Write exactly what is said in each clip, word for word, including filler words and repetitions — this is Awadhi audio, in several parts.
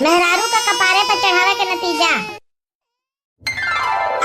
मेहरारू का कपारे पर चढ़ावे के नतीजा।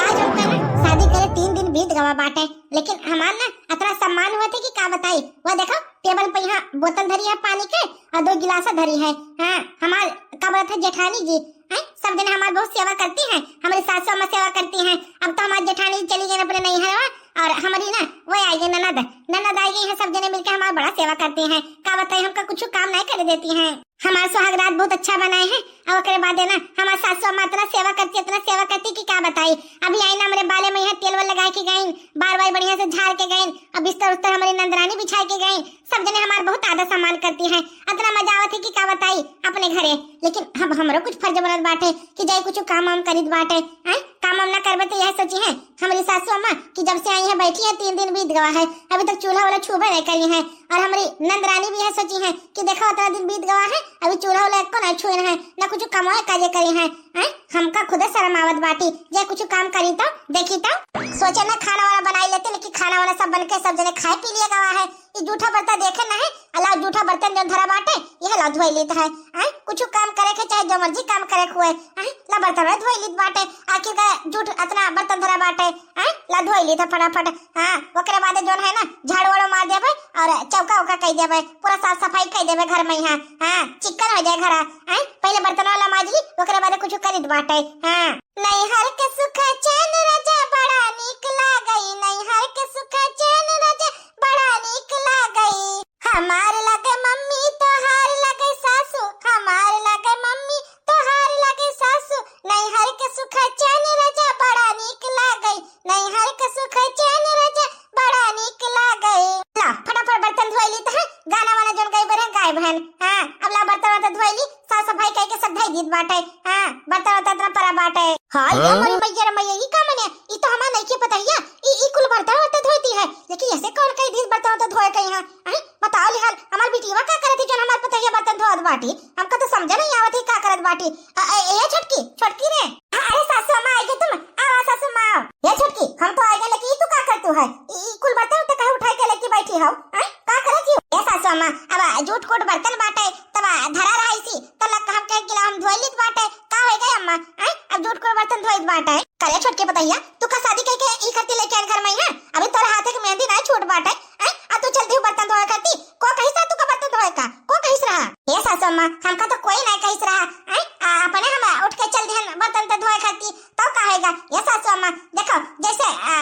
आज हमका ना शादी करे तीन दिन बीत गवा बाटे, लेकिन हमार ना अतना सम्मान हुआ थे कि का बताई। वह देखो, टेबल पे यहाँ बोतल धरी है पानी के और दो गिलासा धरी है। हाँ, हमार का बोलत है जेठानी जी, हैं? सब जने हमार बहुत सेवा करती हैं, हमारी सासू अम्मा सेवा करती हैं। अब तो हमार जेठानी चली गई अपने नैहर और हमारी ना वो आई गई ननद, ननद आई गई है। सब जने मिलके हमार बड़ा सेवा करती हैं। का बताई, हमका कुछ काम नहीं करे देती हैं। हमार सुहाग रात बहुत अच्छा बनाए है। अब ओकरे बादे ना हमार सासू अम्मा इतना सेवा करती, इतना सेवा करती कि का बताई। अभी आई ना हमरे बाले में यहाँ तेल वेल लगा के गई, बार बार बढ़िया से झाड़ के गई, अब बिस्तर उस्तर हमारी नंदरानी बिछाए के गई। सब जने हमार बहुत आदर सम्मान करती हैं, इतना मजा आवत है कि का बताई अपने घरे। लेकिन हम, हमरो कुछ फर्ज बनत बाटे कि जाई कुछ काम वाम करीत बाटे। हैं? काम वाम ना करबे तो यह सोची हैं हमारी सासू अम्मा कि जब से आई है बैठी है, तीन दिन बीत गवा है, अभी तक चूल्हा वाला छूबे नहीं करी है। और हमारी नंदरानी भी यह सोची है कि देखो इतना दिन बीत गवा है, अभी चूल्हा वाला एको नहीं छुए है, ना कुछ कमाए काजे करी है। हैं? हमका खुदे शर्म आवत बाटी, जे कुछ काम करी तो देखी तो। सोचे ना खाना वाना बनाई लेते, लेकिन खाना वाना सब बन के सब जने खाए पी लिए गवा है। ई जूठा बर्तन देखे ना है, अला जूठा बर्तन जो धरा बाटे, यह ला धोई लेत है। हैं? कुछ काम करे के चाहे जो मर्जी काम करे के हुए, हैं? ला बर्तन में धोई लेत बाटे। आखिर का जूठ इतना बर्तन धरा बाटे, हैं? ला धोई लेत है फटाफट। हाँ, ओकरे बाद जो है ना झाड़ू वाड़ू मार देबे और चौका उका कई देबे, पूरा साफ सफाई कई देबे घर में यहाँ। हाँ, चिक्कन हो जाए घर। हैं? पहले बर्तन वाला माज ली, ओकरे बाद कुछ करीत बाटे। हाँ। नैहर के सुख चैन राजा बड़ा नीक लागई, नैहर के सुख चैन राजा बड़ा नीक लागई। हमार लगे मम्मी, तोहार लगे सासू, हमार लगे मम्मी, तोहार लगे सासू। नैहर के सुख चैन राजा बड़ा नीक लागई, नैहर के सुख चैन राजा बड़ा नीक लागई। ला, फटाफट बर्तन धोई ली त है, गाना वाना जोन गई बरहन गाय बहन। हाँ, अब ला बर्तन वर्तन धोई ली, साफ सफाई करके सब धोई दीत बाटे। हाँ, बर्तन वर्तन इतना परा बाटे। हाँ, ये हाँ? हमारी मैया रे मैया, ई का मने? ई तो हमार नइखे पतहिया, ई, ई कुल बर्तन वर्तन धोती है। लेकिन ऐसे कौन कही दीस बर्तन वर्तन धोए कहीं है? हैं? बताओ लिहाल, हमार बिटिया का करत ही जोन हमार पतहिया बर्तन धोत बाटी? हमका तो समझे नहीं आवत ही का करत बाटी। अ, अ, ए छोटकी, छोटकी रे। अ, अरे सासू अम्मा आई गई तुम? आओ, आओ सासू अम्मा आओ। ए छोटकी, हम तो आई गए, लेकिन ई तू का करतू है? ई, ई कुल बर्तन तो कहे उठाई के लेके बैठी हो? हैं? का करत ही? ए सासू अम्मा, अब जूठ कोट बर्तन बाटे, तब धरा रहा इसी, तो लग हम कहे कि ला हम धोई लीत बाटे। का हो गए अम्मा? हैं? अब जूठ कोट बर्तन धोइत बाटे। करे छोटके पतहिया, तू का शादी कइके ई खातिर लेके आयल घर में है? अभी तोर हाथे के मेहंदी ना छूट बाटे, हैं? आ तू चल दिहू बर्तन धोए खातिर? को कहिस रहा तू का बर्तन धोए का? को कहिस रहा? ए सासू अम्मा, हमका तो कोई ना कहिस रहा, हैं? आ, अपने हम उठ के चल दिहन बर्तन तो धोए खातिर, तब का होएगा? ए सासू अम्मा, देखो, जैसे, आ,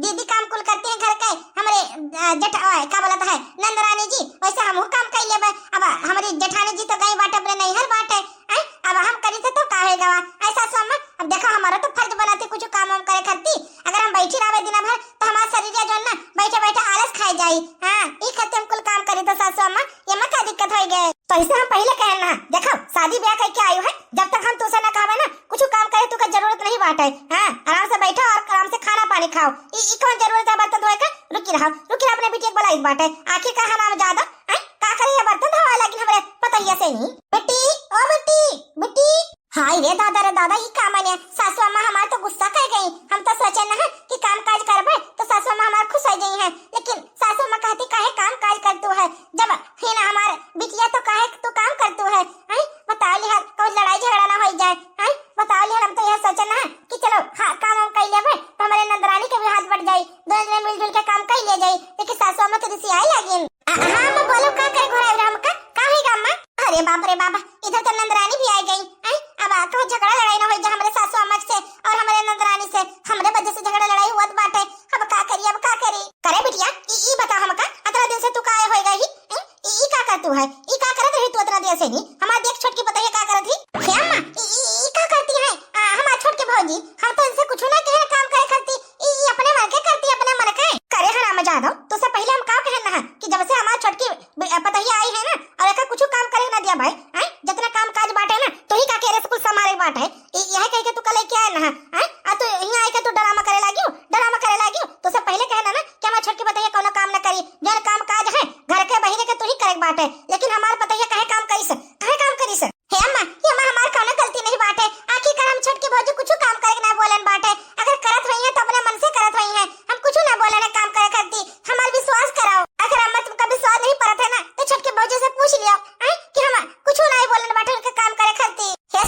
दीदी काम कुल करती हैं घर के, हमरे, आ, जेठ-, ओए, का बोलत है, नंदरानी जी, वैसे हमहू काम कर लेबे। अब हमरी जेठानी जी तो गई बाटे, अपने नैहर बाटे, हैं? अब हम करी थे तो का होएगा वा? ऐसा सो अम्मा, अब देखो हमारा तो फर्ज बनत है कुछ काम वाम करे खाती। अगर हम बैठी रहबे दिन भर तो हमार शरीर जो ना बैठे बैठे आलस खाए जाई। हाँ, ई खातिर हम कुल काम करी तो सासू अम्मा, ये में का दिक्कत होई गए? तो इसे हम पहले कहे ना, देखो शादी ब्याह करके आयु है, जब तक हम तुसे ना कहबे ना कुछ काम करे तू का जरूरत नहीं बाटे। हाँ, आराम से बैठो और आराम से खाना पानी खाओ। ई, ई कौन जरूरत है बर्तन धोए का? रुकी रहो, रुकी रहो, अपने बिटिया के बुलाई बाटे। आखिर का हराम ज्यादा, हैं? का करे ये बर्तन धोए लगी हमरे पतहिया से ही? बेटी, ओ बेटी, बेटी। हाय रे दादा रे दादा, ई का मने? सासू अम्मा हमार तो गुस्सा कर गई। हम तो सोचे ना कि काम काज करबे तो सासू अम्मा हमार खुश हो गई है, लेकिन सासू अम्मा कहती काहे काम काज करतू है, जब है ना हमार बिटिया तो काहे तू काम करतू है? हैं? बताओ लिहाल, कौन लड़ाई झगड़ा ना हो जाए। हैं? बताओ लिहाल, हम तो यह सोचे ना कि चलो हाँ काम हम कर लेबे तो हमारे नंदरानी के भी हाथ बट जाई, दोनों जने मिलजुल के काम कर ले जाई, लेकिन सासू अम्मा तो रिसियाई लागिन। आ, हाँ, अम्मा, बोलो, का करे घुराई रहा हमका? का होई गा, अम्मा? अरे बाप रे बाप, इधर तो नंदरानी भी आ गई। हैं? अब आ, कहूँ झगड़ा लड़ाई ना होई जा हमरे सासू अम्मा से और हमरे नंदरानी से। हमरे वजह से झगड़ा लड़ाई हुआ बाटे। अब का करी, अब का करी? करे बिटिया, ई, ई बता हमका, अतरा दिन से तू काहे होई गई? हैं? ई, ई का करतू है? ई का करत रही तू अतरा दिन से ही? हमार देख छोटकी पतहिया का करत ही? हे अम्मा, ई, ई, ई का करती है? आ, हमार छोटकी भौजी, हम तो इनसे कुछ ना कहे काम करे करती। ई, ई अपने मन के करती, अपने मन के। करे हराम जादो, तुसे पहले हम का कहन ना कि जब से हमार छोटकी बे-, पतहिया आई है ना, और एका कुछ काम करे ना दिया भाई, हैं? जितना काम काज बाटे ना, तू ही का केरे से कुल संभाले बाटे। ई, यह कह के तू का लेके आए ना, हैं? आ तू यहाँ आए के तू ड्रामा करे लागियो, ड्रामा करे लागियो। तुसे पहले कहना ना कि हमार छोटकी पतहिया कोनो काम ना करी, जौन काम काज है, घर के बहिने के तू ही करे के बाटे, लेकिन हमार पतहिया काहे काम करिस, काहे काम करिस? हे अम्मा, ये अम्मा हमार कौनो गलती नहीं बाटे। आखिरकार हम छोटकी भौजी कुछ काम करे के ना बोलन बाटे। अगर करत होई है तो अपने मन से करत होई है। हम कुछ ना बोलन है काम करे खाती। हमार विश्वास कराओ। अगर अम्मा तुमका विश्वास नहीं परत है ना तो छोटकी भौजी से पूछ लियो, हैं, कि हम कुछ नहीं बोलन बाटे उनके काम करे खाती। हे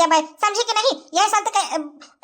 भाई, समझी कि नहीं? यह शर्त कह,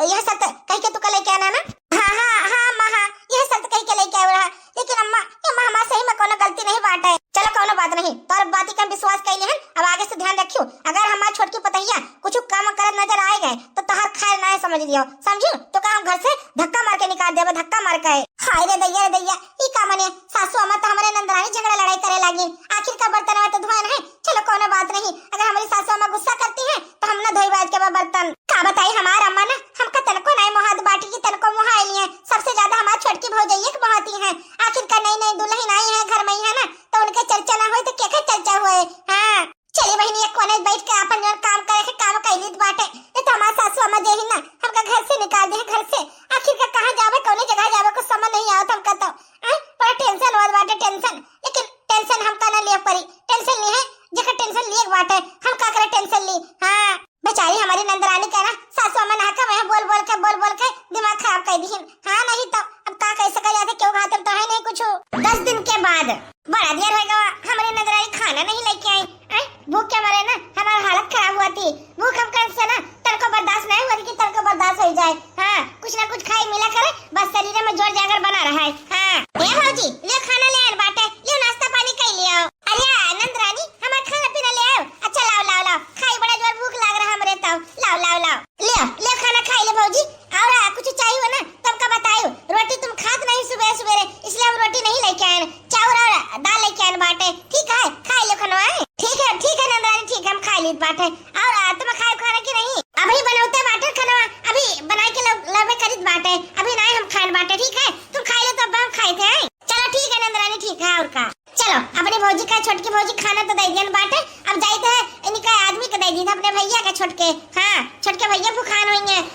यह शर्त कह के तू का लेके आना ना। हाँ, हाँ, हाँ, अम्मा, हाँ, यह शर्त कह के लेके आयो रहा। लेकिन अम्मा, ये अम्मा, हमार सही में कोनो गलती नहीं बाटे। चलो, कोनो बात नहीं, तोर बाती का हम विश्वास कैले हन। अब आगे से ध्यान रखियो, अगर हमार छोटकी पतहिया कुछ काम करत नजर आए गए, तो तोहार खैर ना है, समझ लियो, समझियो? तो का हम घर से धक्का मार के निकाल देबे, धक्का मार के। हाय रे दैया, रे दैया, ई का मने? सासू अम्मा तो हमरे नंदरानी झगड़ा लड़ाई करे लागी। आखिर का बर्तन में तो धोए नहीं। चलो, कोनो बात नहीं, अगर हमारी सासू अम्मा गुस्सा करती हैं, तो हम ना धोई बाज के बा बर्तन। का बताई, हमार अम्मा ना हमका तनको नहीं मोहात बाटी की तनको मोहाई लिए। सबसे ज्यादा हमार छोटकी भौजैया के मोहाती हैं। आखिर का नई नई दुल्हन आई है घर में ही, है ना, तो उनके चर्चा ना होए तो केकर चर्चा होए? हाँ, चली बहिनी, एक कोने बैठ के आपन जौन काम करे के काम कैलित बाटे। ये तो हमार सासू अम्मा जे ही ना हमका घर से निकाल दे, घर से। आखिर का कहाँ जावे, कौने जगह जावे, कुछ समझ नहीं आवत हमका तो। हैं? बड़ा टेंशन होत बाटे, टेंशन। लेकिन टेंशन हमका ना लिए परी, टेंशन ली है जेकर टेंशन लिए बाटे, हम का करे टेंशन ली? हाँ, बेचारी हमारी नंदरानी के ना सासू अम्मा ना का वह बोल बोल के, बोल बोल के दिमाग खराब कर दीहिन। हाँ, नहीं तो अब का कह सका जाते, क्यों खाते तो है नहीं कुछ। दस दिन के बाद बड़ा देर हो गवा, हमारी नंदरानी खाना नहीं लेके आई। हैं? भूख के मारे ना हमार हालत खराब हुआ थी। भूख हम कर से ना तनको बर्दाश्त नहीं हुआ थी कि तनको बर्दाश्त हो जाए। हाँ, कुछ ना कुछ खाए मिला करे, बस शरीर में जोर जागर बना रहा है। हाँ, ए भौजी, ले खाना ले आन बाटे, ले नाश्ता पानी कर लियो। अरे नंदरानी, हमार खाना पीना ले आओ। अच्छा, लाओ, लाओ, लाओ, खाई, बड़ा जोर भूख लाग रहा हमरे तो। लाओ, लाओ, लाओ, ले, ले खाना खाई ले भौजी। और आ, कुछ चाहिए हो ना तो हमका बताओ। रोटी तुम खात नहीं सुबह सुबह रे, इसलिए हम रोटी नहीं लेके आए, चाउर और दाल लेके आए बाटे। ठीक है, खाई लो खाना है। ठीक है, ठीक है नंदरानी, ठीक है, हम खाई लीत बाटे। और आ, तुम खाए खाना की नहीं? अभी बनौते बाटे खाना, अभी बनाए के लो-, लबे करीत बाटे, अभी नहीं हम खाए बाटे। ठीक है, तुम खाई लो तो अब हम खाए थे। चलो ठीक है नंदरानी, ठीक है, और का। चलो, अपने भौजी का, छोटकी भौजी खाना तो दे दियन बाटे, अब जाइत है इनका आदमी के दे दी, अपने भैया के छोटके। हाँ, छोटके भैया भुखान होइए हैं।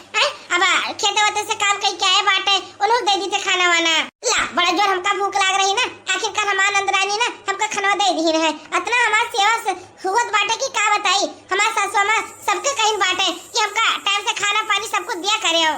अब आ, खेते वेते से काम कई के आए बाटे, उन्हों दे दी थे खाना वाना। ला, बड़ा जोर हमका भूख लाग रही ना, आखिरकार हमार नंदरानी ना हमका खाना दे दी रहे। इतना हमार सेवा से हुवत बाटे कि का बताई। हमार सासू अम्मा सबके कहिन बाटे कि हमका टाइम से खाना पानी सब कुछ दिया करे हो।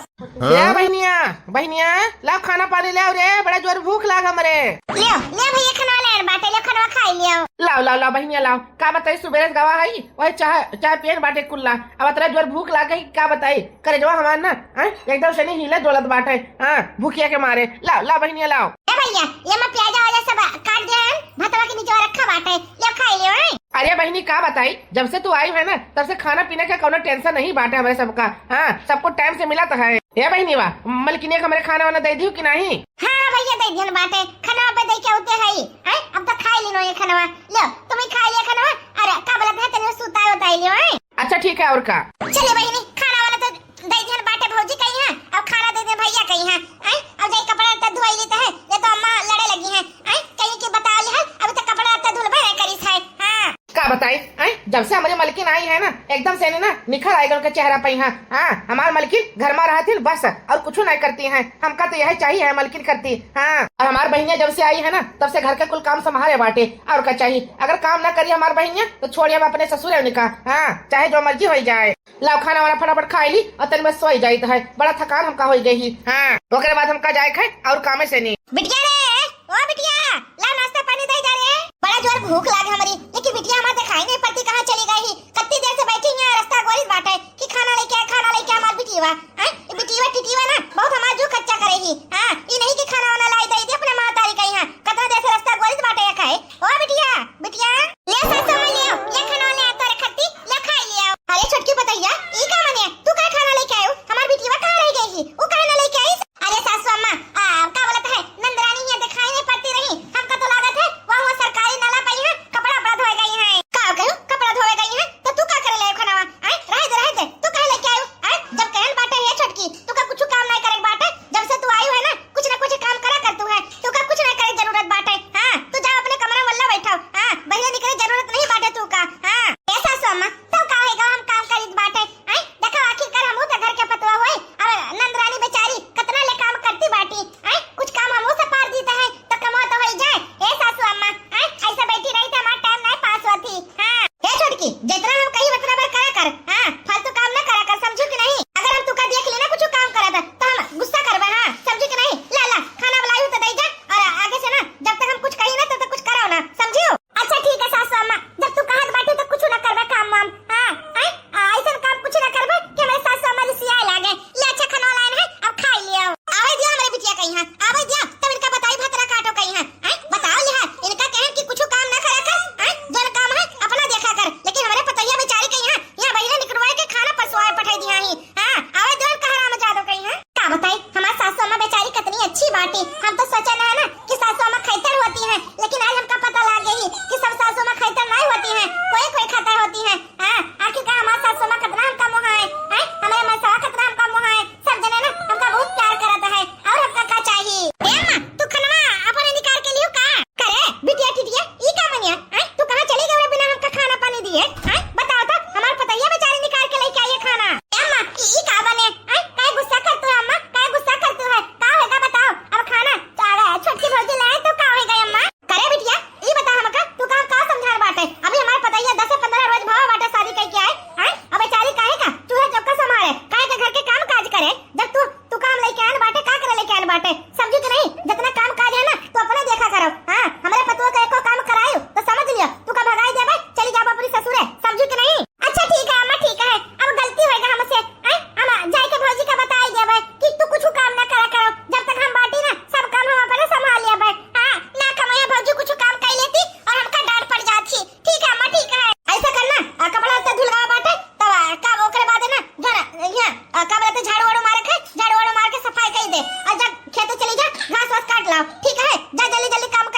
ए बहिनिया, बहिनिया, लाओ खाना पानी लाओ रे, बड़ा जोर भूख लाग हमरे। लियो, ले भैया खाना ले आन बाटे, ले खाना खाई लियो। लाओ, लाओ, लाओ बहिनिया लाओ। का बताई, सुबेरे से गवा हई, वही चाय, चाय पियन बाटे कुल्ला। अब अतरा जोर भूख लाग गई, का बताई, करेजवा हमार ना, हाँ, एकदम से नहीं हिले डोलत बाटे, हाँ, भूखिया के मारे। लाओ, लाओ बहिनिया लाओ। ए भैया, ये मैं प्याजा वाला सब काट दिया है, भतवा के नीचे रखा बाटे, ले खाई लियो, हैं? अरे बहिनी, का बताई, जब से तू आई है ना, तब से खाना पीना के कोनो टेंशन नहीं बाटे हमरे सबका। हाँ, सबको टाइम से मिला तो है। ए बहिनी, वाह, मलकिनिया के हमरे खाना वाना दे दियो कि नहीं? हाँ, हाँ भैया, दे दियन बाटे, खाना पे दे के उते है। हैं? अब तो खाई लिनो ये खाना, लो, तुम ही खाई लिया खाना। अरे, का बोलत है, तनी सुताए उताई लियो, हैं? अच्छा, ठीक है, और का? चले बहिनी, खाना वाना तो दे दिहन बाटे भौजी कही है, अब खाना दे दे भैया कही है, हैं? अब जाई कपड़ा लत्ता धोई लेते हैं, ये तो अम्मा लड़े लगी हैं, हैं? कहीं की बता ले है, अभी तक कपड़ा लत्ता धुलबे नहीं करीस है। हाँ। का बताई, हैं? जब से हमारी मलकिन आई है ना, एकदम से ना निखर आएगा उनका चेहरा पे। हाँ, हाँ, हमार मलकिन घर में रहती बस, और कुछ नहीं करती हैं। हमका तो यही चाहिए है मलकिन करती। हाँ, और हमार बहिनिया जब से आई है ना, तब से घर के कुल काम संभाले बाटे, और का चाहिए? अगर काम ना करी हमार बहिनिया, तो छोड़िए हम अपने ससुर है उनका। हाँ, चाहे जो मर्जी हो जाए। लाओ खाना वाना फटाफट खाई ली और तनी में सोई जाइत है, बड़ा थकान हमका होई गई ही। हाँ, ओकरे बाद हमका जाए खाए और कामे से नहीं। बिटिया रे, ओ बिटिया, ला नाश्ता पानी दे जा रे, बड़ा जोर भूख लागे हमरी। लेकिन बिटिया हमार दिखाई नहीं पड़ती, कहाँ चली गई ही? कत्ती देर से बैठी यहाँ रास्ता गोरित बाटे कि खाना लेके आ, खाना लेके आ, हमार बिटिया। हैं? ई बिटिया टिटिया ना बहुत हमार जू कच्चा करे ही। हाँ, ई नहीं कि खाना वाना लाई दे दे अपने महतारी का यहाँ, कतना देर से रास्ता गोरित बाटे या खाए। ओ बिटिया, बिटिया, ले सासू माँ, ले, ले खाना ले, तोरे खत्ती, ले खाई ले। अरे छोटकी पतैया, ई का मने? तू का खाना लेके आयो? हमार बिटिया कहाँ रह गई ही? ऊ काहे ना लेके आई? अरे सासू अम्मा, आ, का बोलत है? नंदरानी ही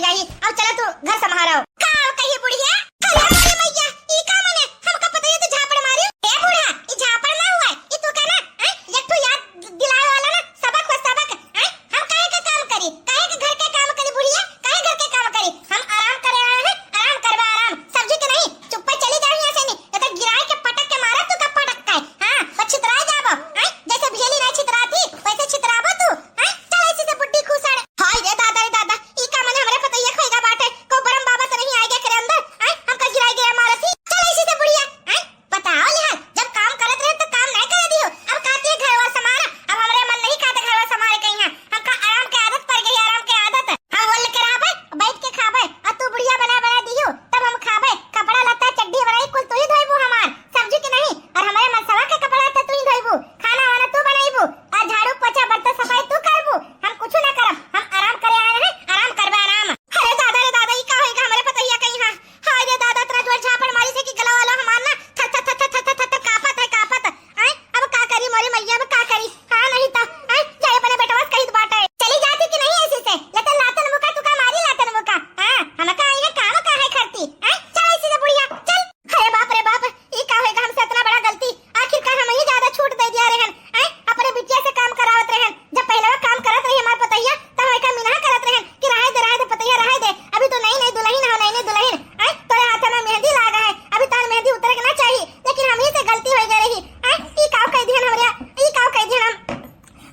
जाई, अब चला तू घर संभारो। का कही बुढ़िया? अरे हमारी मैया, ई का मने? हमका पता है तू झापड़ मारी। ए बूढ़ा, ई झापड़ ना हुआ, ई तू का ना, हैं? एक ठो याद दिलावे वाला ना सबक हो, सबक, हैं? हम काहे के काम करी? काहे के घर के काम करी बुढ़िया? काहे घर के काम करी? हम आराम करे आए हैं, आराम करबा आराम। समझी कि नहीं? चुप्पे चली जाओ यहाँ से नहीं, नहीं तो गिराए के पटक के मारा तू का पटक का है। हाँ, बस छितराए जाबो, हैं? जैसे भेली नहीं छितराती, वैसे छितराबो तू, हैं? चल ऐसे से बुड्ढी खूसड़। हाय रे दादा रे दादा, ई का मने हमरे पतोहिया खोइगा बाटे, को बरम बाबा से नहीं आएगा करे अंदर, हैं? हमका गिराए गिराए मारत ही। चल ऐसे से बुढ़िया, हैं? बताओ लिहाज, जब काम करत रहे तो काम नहीं करे दियो। अब कहती है घरवा संभाल, अब हमरे मन नहीं कहते घरवा संभाल कहीं है। हमका आराम के आदत पड़ गई, आराम के आदत। हम बोल के रहबे, बैठ के खाबे, और तू बुढ़िया बना बना दियो, तब हम खाबे। कपड़ा लत्ता चड्डी बनाई कुल तू ही धोइबू हमार, समझी कि नहीं? और हमारे मनसवा के कपड़ा लत्ता तू ही धोइबू, खाना वाना तू बनाइबू, और झाड़ू पोछा बर्तन सफाई तू करबू। हम कुछ ना करब, हम आराम करे आए हैं, आराम करबे आराम। अरे दादा रे दादा, ई का होइगा हमरे पतोहिया कहीं है। हाय रे दादा, इतना जोर झापड़ मारी से कि गला वाला हमार ना थर थर थर थर थर थर थर कांपत है, कांपत। आय, अब का करी मोरी मैया, अब का करी? हाँ, नहीं तो, आय, जाए अपने बेटवा से कहित बाटे। चली जाती कि नहीं ऐसे से? लतन लातन मुका, तू का मारी लातन मुका? हाँ, हम का आई है काम का है करती? आय, चल ऐसे से बुढ़िया, चल। अरे बाप रे बाप, ई का होइगा हमसे इतना बड़ा गलती? आखिरकार हम ही ज्यादा छूट दे दिया रहन, आय, अपने बिटिया से काम करावत रहन। जब पहले वो काम करत रही हमार पतोहिया, तब हम एका मिनहा करत रहन कि रहे दे, रहे दे पतोहिया, रहे दे, अभी तो नई नई दुल्हन हो, नई नई दुल्हन, आय, तोरे हाथ में मेहंदी लागा है, अभी तार मेहंदी उतरे के ना चाहिए, लेकिन हम ही से गलती हो गई रही, आय, ई काव कह दिहन हमरे, ई काव कह दिहन हम,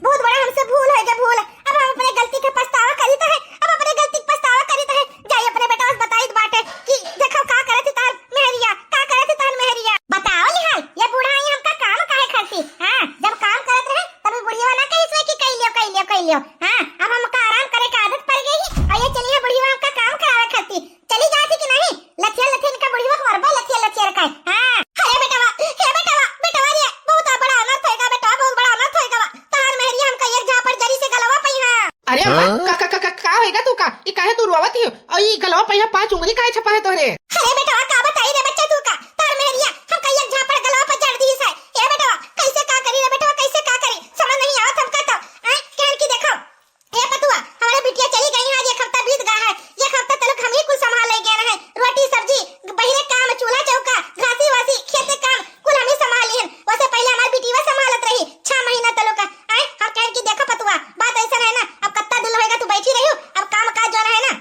बहुत बड़ा हमसे भूल हो गया, भूल। अब हम अपने गलती के पछतावा करी तो है, अब अपने गलती के पछतावा करी तो है, जाई अपने बेटवा से बताई बाटे कि देखो का करत ही तार मेहरिया, का करत ही तार मेहरिया। बताओ लिहाज, ये बूढ़ा आई हमका काम काहे करती? हाँ, जब काम करत रहे तभी बुढ़िया ना कही सोई कि कह लियो, कह लियो, कह लियो। हाँ, अब हमका आराम करे के आदत पड़ गई और ये चली है बुढ़िया हमका काम करावे करती। चली जाती कि नहीं? लथिया लथिया इनका बुढ़िया को मरबा लथिया लथिया का। हाँ, अरे बेटवा, हे बेटवा, बेटवा रे, बहुत बड़ा अनर्थ होएगा बेटवा, बहुत बड़ा अनर्थ होएगा। तार मेहरिया हमका एक झापड़ जरी से गलवा पई हाँ। अरे अम्मा, हाँ? का, का, का, का, का होइगा तू का? ई काहे तू रोवत ही? और ई गलवा पइहा पाँच उंगली काहे छपा है तोहरे? अरे बेटवा, का बताई रे बच्चा तू का? तार मेहरिया, हमका एक झापड़ गलवा पर जड़ दी है। ए बेटवा, कैसे का करी रे बेटवा, कैसे का करी? समझ नहीं आवत हमका तो। हैं? कहन की देखो, ए पतुआ, हमारे बिटिया चली गई है, आज एक हफ्ता बीत गया है। एक हफ्ता तलक हम ही कुल संभाल ले गया रहे। रोटी, सब्जी, बहिरे काम, चूल्हा चौका, घासी वासी, खेते काम, कुल हम ही संभाल लिहन। वैसे पहले हमार बिटिया संभालत रही, छह महीना तलक। आय, हम कहन कि देखो पतुआ, बात ऐसा है ना, अब कत्ता दिन होएगा तू बैठी रही हो, अब काम काज जो है ना,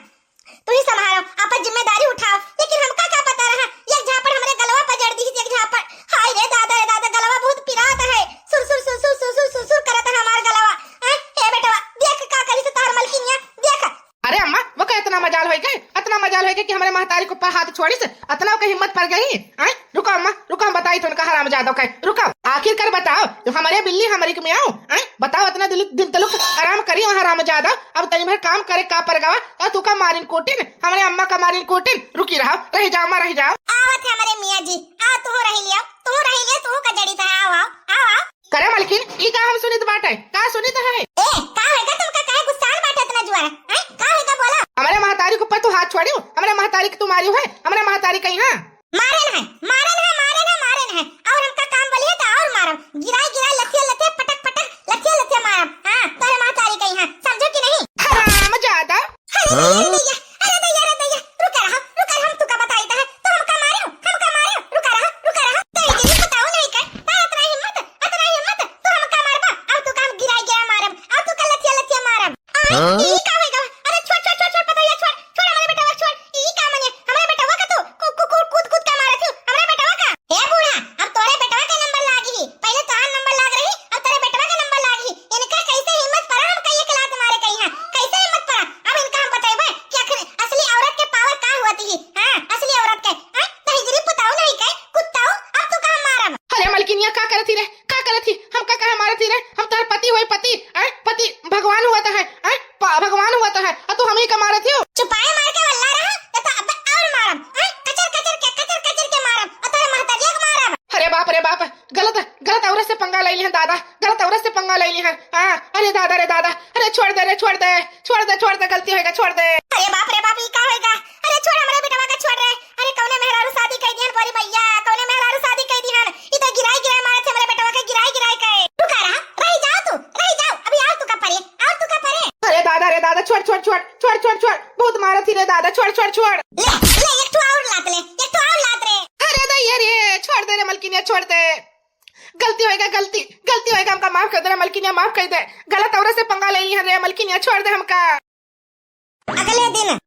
तू ही संभालो, आपन जिम्मेदारी उठाओ। लेकिन हमका का पता रहा, एक झापड़ हमरे गलवा पर जड़ दी, एक झापड़। हाय रे दादा रे दादा, गलवा बहुत पिरात है, सुर सुर सुर सुर सुर सुर सुर सुर करत है हमार गलवा। हैं? ए बेटवा, देख का करी से तोहर मलकिनिया, देख। अरे अम्मा, वो का इतना मजाल होइगा, इतना मजाल होइगा कि हमरे महतारी के ऊपर हाथ छोड़िस, इतना ओके हिम्मत पड़ गई? हैं? रुको अम्मा, रुको, हम बताई तो उनका हरामजादों का। रुको, आखिरकार बताओ, जो हमरे बिल्ली हमरी के में आओ, हैं? बताओ, इतना दिल, दिन तलक आराम करी वहाँ हरामजादा, अब तनी भर काम करे का परगवा, और तू का मारिन कोटिन, हमरे अम्मा का मारिन कोटिन, रुकी रहो, रह जाओ अम्मा, रह जाओ। आवत है हमरे मियाँ जी, आओ तू रह लियो, तू रह लियो, तू का जड़ी था, आओ, आओ, आओ, आओ। करे मलकिन, ई का हम सुनित बाटे? का सुनित है? ए, का होइगा तुमका, काहे गुस्सान बाटे इतना जुआर? हैं? का होइगा बोला? हमरे महतारी के ऊपर तू हाथ छोड़ियो, हमरे महतारी के तू मारियो है, हमरे महतारी कहीं है। मारेन है, मारेन है, मारेन है, मारेन है। और हमका काम बोलिए तो और मारम। गिराए, गिराए, लथिया, लथिया, पटक, पटक, लथिया, लथिया मारम। हाँ, तोरे महतारी कहीं है, समझो कि नहीं? हरामजादा। अरे दैया, हाँ? दैया, अरे दैया, अरे दैया, रुका रहा, रुका रहा, हम तुका बताई ता है, तू हमका मारे हो, हमका मारे हो, रुका रहा, रुका रहा, तेरी दीदी बताओ नहीं कर, तार अतना हिम्मत, अतना हिम्मत, तू हमका मारबा, अब तुका हम गिराई गिरा मारब, अब तुका लथिया लथिया मारब। आ, हाँ? ई का होइगा? अरे छोड़, छोड़, छोड़, छोड़, पतोहिया छोड़, छोड़ हमरे बेटवा छोड़, ई का मने, हमरे बेटवा का तू कु-, कु-, कु-, कूद, कूद के मारत हो, हमरे बेटवा का? ए बूढ़ा, अब तोरे बेटवा के नंबर लागी ही, पहले तोहार नंबर लाग रही, अब तोरे बेटवा के नंबर लाग ही, इनका कैसे हिम्मत पड़ा हमका एक लात मारे कहीं है, कैसे हिम्मत पड़ा? अब इनका हम बताइबे कि आखिर असली औरत के पावर का होती है। हाँ, असली औरत के, हाँ, दहिजरी पुताऊ नहीं के, कुत्ताऊ, अब तू कहाँ मारब? अरे मलकिनिया, का करत ही रे, का करत ही? हम का कहे मारत ही रे? हम तोहर पति होई, पति, हैं? पति भगवान हुआ तो है, हैं? प-, भगवान हुआ तो है, और तू हम ही का मारत ही हो? चुपाए मार के वल्ला रहा, या तो अब और मारब, हैं? कचर कचर के, कचर कचर के मारब, और तोहरे महतरिया के मारब। अरे बाप रे बाप, गलत, गलत औरत से पंगा ले लिहन दादा, गलत औरत से पंगा ले लिहन। हाँ, अरे दादा रे दादा, अरे छोड़ दे रे, छोड़ दे, छोड़ दे, छोड़ दे, गलती होइगा, छोड़ दे। अरे बाप रे बाप, ई का होइगा? अरे छोड़ हमरे बेटवा का, छोड़ रे। अरे कौने मेहरारू शादी कई दिहन बोरी भैया, कौने मेहरारू शादी कई दिहन? ई तो गिराई गिराई मारत है हमरे बेटवा के, गिराई गिराई के। रुका रहा, रही जाओ तू, रही जाओ, अभी आओ तू का परे, आओ तू का परे। अरे दादा ए दादा, छोड़, छोड़, छोड़, बहुत मारत ही रे दादा, छोड़, छोड़, छोड़। ले, ले, एक ठो और लात ले, एक ठो और लात रे। अरे दैया रे, छोड़ दे रे मलकिनिया, छोड़ दे। गलती होइगा, गलती, गलती होइगा, हमका माफ कर दे रे मलकिनिया, माफ कर दे। गलत औरत से पंगा ले ली है रे मलकिनिया, छोड़ दे हमका। अगले दिन,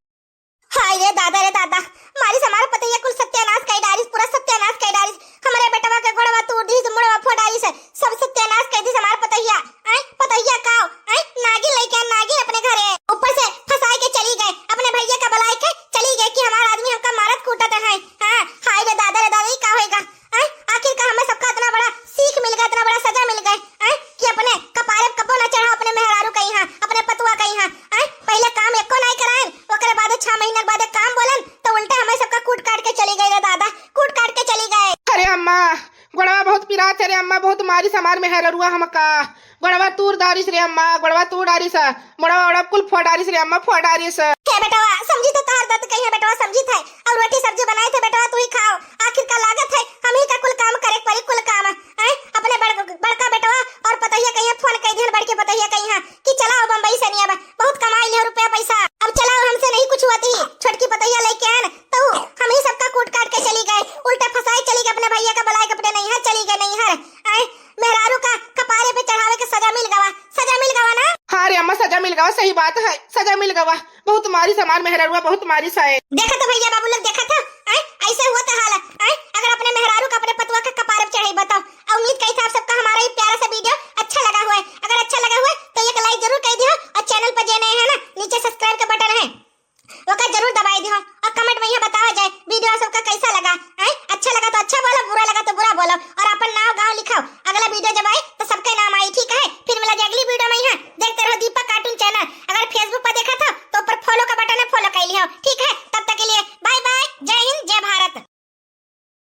हाय रे दादा रे दादा, मारिस हमार पतोहिया कुल सत्यानाश कइ डारिस, पूरा सत्यानाश कइ डारिस। हमरे बेटवा के गोड़वा तूर दीस, मुड़वा फोड़ डारिस, सब सत्यानाश कइ दीस हमार पतोहिया। आय, पतोहिया काव, आय, नागिन लइके आन नागिन अपने घरे। ऊपर से फंसाइ के चली गए, अपने भइया का बुलाइ के चली गए कि हमार आदमी हमका मारत कूटत है। हाँ, हाय रे दादा रे दादा, ई का होइगा? आय, आखिर का हमें सबका इतना बड़ा सीख मिल गए, इतना बड़ा सजा मिल गए, आय, कि अपने कपारे कबो ना चढ़ाओ अपने मेहरारू कइहाँ, अपने पतुआ कइहाँ। आय, पहिले काम एको नाहीं कराएन, ओकरे बाद छह महीना के बाद काम बोलन, तो उल्टा हमें सबका कूट काट के चली गए रे दादा, कूट काट के चली गए। अरे अम्मा, गोड़वा बहुत पिरात है रे अम्मा, बहुत मारिस हमार मेहररुआ हमका। गोड़वा तूर डारिस रे अम्मा, गोड़वा तूर डारिस। मोड़वा ओड़वा कुल फोड़ डारिस रे अम्मा, फोड़ डारिस। के बेटवा, समझी थे तोहर दर्द कइहाँ बेटवा, समझी थे। और रोटी सब्जी बनाए थे बेटवा, तू ही खाओ। आखिर का लागत है, हम ही का कुल काम करे परी, कुल काम। हैं? अपने बड़-, बड़का बेटवा और पतोहिया कइहाँ फोन कइ दिहन, बड़के पतोहिया कइहाँ कि चलाओ बम्बई से निया बा, बहुत कमाई लिहो रुपया पैसा। अब चलाओ, हमसे नहीं कुछ होती, छोटकी पतोहिया लइके आन, तो हम ही सबका कूट काट के चली गए, उल्टा फंसाए चली गए, अपने भइया का बुलाए के अपने नैहर चली गए, नैहर। आए, मेहरारू का कपारे पे चढ़ावे के सजा मिल गवा, सजा मिल गवा ना? हाँ रे अम्मा, सजा मिल गवा, सही बात है, सजा मिल गवा। बहुत मारिस हमार मेहररुआ, बहुत मारिस है। देखा तो भइया बाबू लोग, देखा था, आए, ऐसे हुआ तो हाल है, आए, अगर अपने मेहरारू का अपने पतुआ के कपारे पे चढ़ाई बताओ, और उम्मीद कही था आप सबका हमार